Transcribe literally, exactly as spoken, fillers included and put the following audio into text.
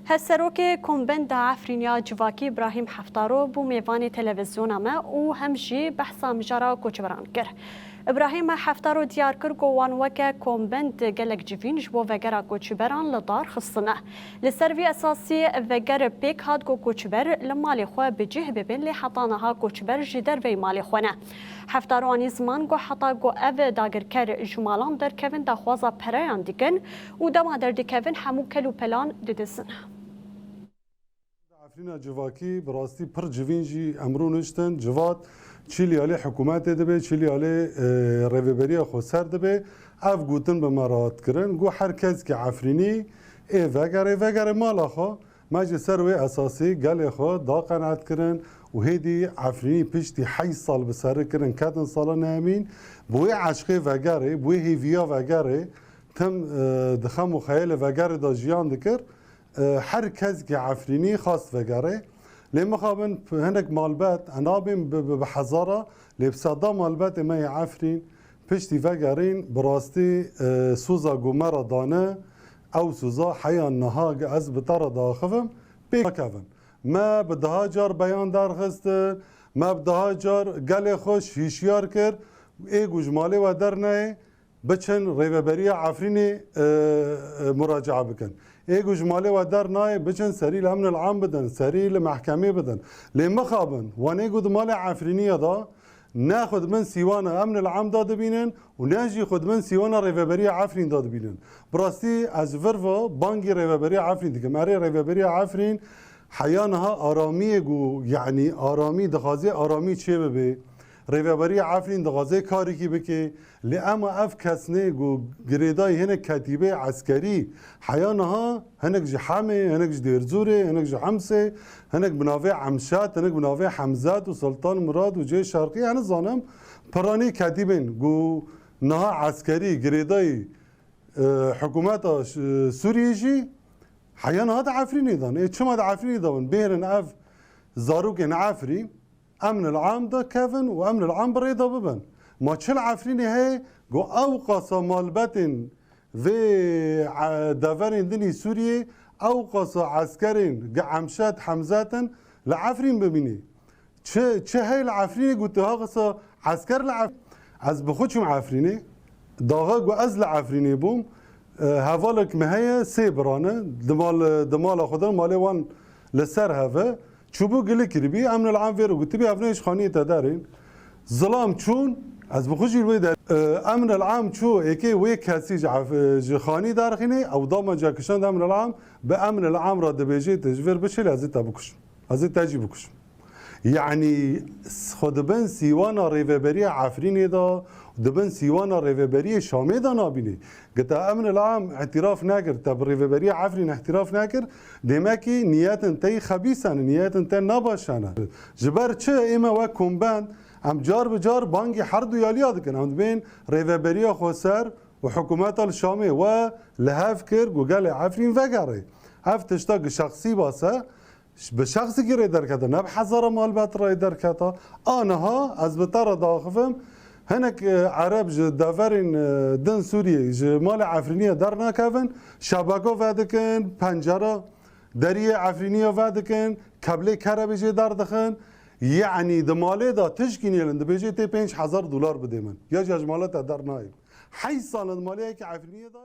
Hevserokê Kombenda Efrîniya Civakî Îbrahîm Heftaro bû mêvanê televîzyona me û hem jî behsa mijara koçberan kir. Îbrahîm Heftaro diyar kir ku wan weke kombend gelek civîn ji bo vegera koçberan li dar xistine. Li ser vî esasî veger pêk hat ku koçber li malê xwe bi cih bibin, lê heta niha koçber ji derveyî malê xwe ne. Heftaro anî ziman ku heta ku ev dagirker ji malan derkevin daxwaza pereyan dikin û dema derdikevin hemû kel û pelan didizin. Efrîna civakî bi rastî pir civîn jî emrû niştin. Civat çî liyalê hikûmetê dibe, çî liyalê, e, rêveberiya xweser dibe. Ev gotin bi me re hat kirin. Got her kesekî Efrînî ê vegerê, vegerê mala xwe. Me ji ser wê esasî gelê xwe da qeneet kirin û hêdî Efrînî piştî heyş sal bi seri kirin, ketin sala nehemîn. Bi wê eşqê vegerê, bi wê hêviya vegerê, tim, e, di xem û xeyalê vegerê de jiyan dikir. E, her kesekî Efrînî xast vegerê. Lê mixabin hinek malbet, e, nabên bi, bi, bi hezara, lê bi seda malbetê me yê Efrîn piştî vegerîn, bi rastî, e, soza ku me re dane, ew soza heya niha ez bi te re diaxivim, pê nakevin. Me bi daha car beyan derxistin, me bi daha car gelê xwe hişyar kir, ê ku ji malê we dernayê, biçin Rêveberiya Efrînê, e, e, muracae bikin. Ê ku ji malê we dernayê, biçin serî li emnil am bidin, serî li mehkemê bidin. Lê mixabin, wan ê ku di malê Efrîniya de ne xwe di bin sîwana emnil am de dibînin û ne jî xwe di bin sîwana Rêveberiya Efrîn de dibînin. Bi rastî ez vir ve bangî Rêveberiya Efrîn dikim. Erê Rêveberiya Efrîn heya niha aramiyê ku, yanî aramî dixwaze, aramî çê bibe. Rêveberiya Efrîn dixwaze karekî bike. Lê ema ev kesnê ku girêdayî hinek ketîbê eskerî heya niha hinek ji Hemê, hinek ji Dêrzûrê, hinek ji Hemsê, hinek bi navê Emşat, hinek bi navê Hemzat û Sultan Murad û Cê Şerqî, yani zanim piranî ketîbên ku niha eskerî girêdayî, e, hikûmeta, e, Sûriyê jî heya niha di Efrînê de ne. Ê çima di Efrînê de bin? Bêrin ev zarokên Efrîn emnil am de kevin û emnil am bi rê de bibin. Ma çi li Efrînê heye ku ew qasa malbetên vê, e, deverên din î Sûriyê, ew qasa eskerên gi Emşat Hemzat in li Efrîn bimînê? Çi, çi heye li Efrînê ku tu ha qasa esker li Ef-, ez bi xwe çûm Efrînê. Daxa ku ez li Efrînê bûm, e, hevalek me heye, sê bira ne. Di mal, di mala xwe de, malê wan li ser hev e. Çûbû gili kiribî, emnil am vê re gotibî, ev ne ji xaniyê te derên. Zilam çûn, ez bi xwe jî li wê der. E, emnil am çû, êkê wê kesî ji ef-, ji xanî derxînê, ew dama cakişand emnil am, bi emnil am re dibêjê, tu ji vir bişêlî, ez ê te bikuşim. Ez ê te jî bikuşim. Yanî xwe di bin sîwana rêveberiya Efrînê de, di bin sîwana rêveberiyê Şamê de nabînî. Gita emnil am îtiraf nekir, te bi rêveberiya Efrîn îtiraf nekir, demekî niyetên te yî xebîse ne, niyetên te nabaşe ne. Ji ber çi ê me wek kombend, em car bi car bangî her du yaliya dikin. Em dibên rêveberiya xweser û hikûmeta li Şamê we li hev kir ku gelê Efrîn vegerê. Ev tişta gi şexsî base, bi şexsikî rê derkete, ne bi hezara malbat rê derketa. A niha ez bi te re diaxivim, hinek, e, Ereb ji deverên, e, din Sûriyê, ji malê Efrîniyê dernakevin, şebeka vedikin, pencera deriyê Efrîniyê vedikin, keblê kerebê jê derdixin. Yanî di malê de tişkî nêlin, dibêjê tê pênc hezar dolar bidê min. Ya jî ez ji mala te dernayêm. Heyş sal in di malê yekê Efrîniyê de.